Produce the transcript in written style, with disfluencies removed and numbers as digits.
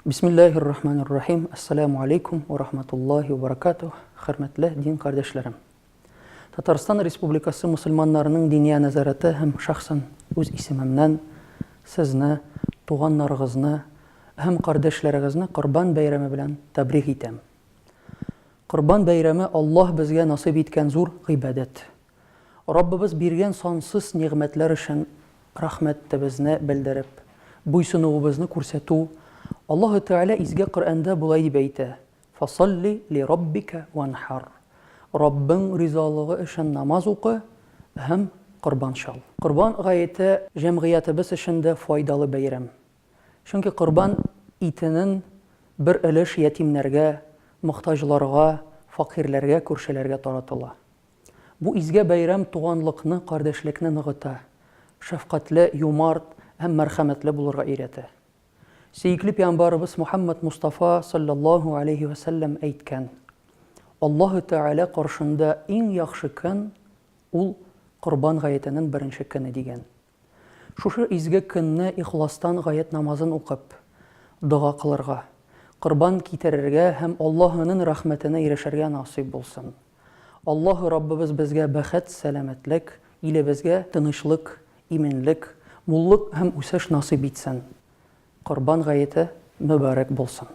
Бисмиллаһир рахманир рахим. Ассаламу алейкум ва рахматуллахи ва баракатух. Хөрмәтле дин кардәшләрем. Татарстан Республикасы мусульманнарының диния нәзарәте һәм шәхсән үз исемемнән сезне, туганнарыгызны һәм кардәшләрегезне Корбан бәйрәме белән тәбрик итәм. Корбан бәйрәме Аллаһ безгә насыйп иткән зур гыйбадәт. Раббыбыз биргән сансыз нигъмәтләр өчен рәхмәтебезне белдереп, буйсынуыбызны күрсәтү. Аллаһы Тәгалә Изге Коръәндә болай дип әйтә, Фасалли ли раббика ванхар. Раббың ризалыгы өчен намаз укы һәм корбан чал. Корбан гаете җәмгыятебез өчен дә файдалы бәйрәм. Чөнки корбан итенен бер өлеш ятимнәргә, мохтаҗларга, факыйрьләргә, күршеләргә таратыла. Бу изге бәйрәм туганлыкны, кардәшлекне ныгыта, шәфкатьле, юмарт һәм мәрхәмәтле булырга өйрәтә. Сөекле пәйгамбарыбыз Мухәммәд Мостафа салләллаһу алейһи вә сәлләм әйткән, Аллаһы Тәгалә каршында иң яхшы көн, ул Корбан гаетенең беренче көне, дигән. Шушы изге көнне ихластан гает намазын укып, дога кылырга, корбан китерергә һәм Аллаһының рәхмәтенә ирешергә насыйп булсын. Аллаһы Раббыбыз безгә бәхет, сәламәтлек, илебезгә тынычлык, иминлек, муллык һәм үсеш насыйп итсен. Корбан гаете мөбарәк булсын!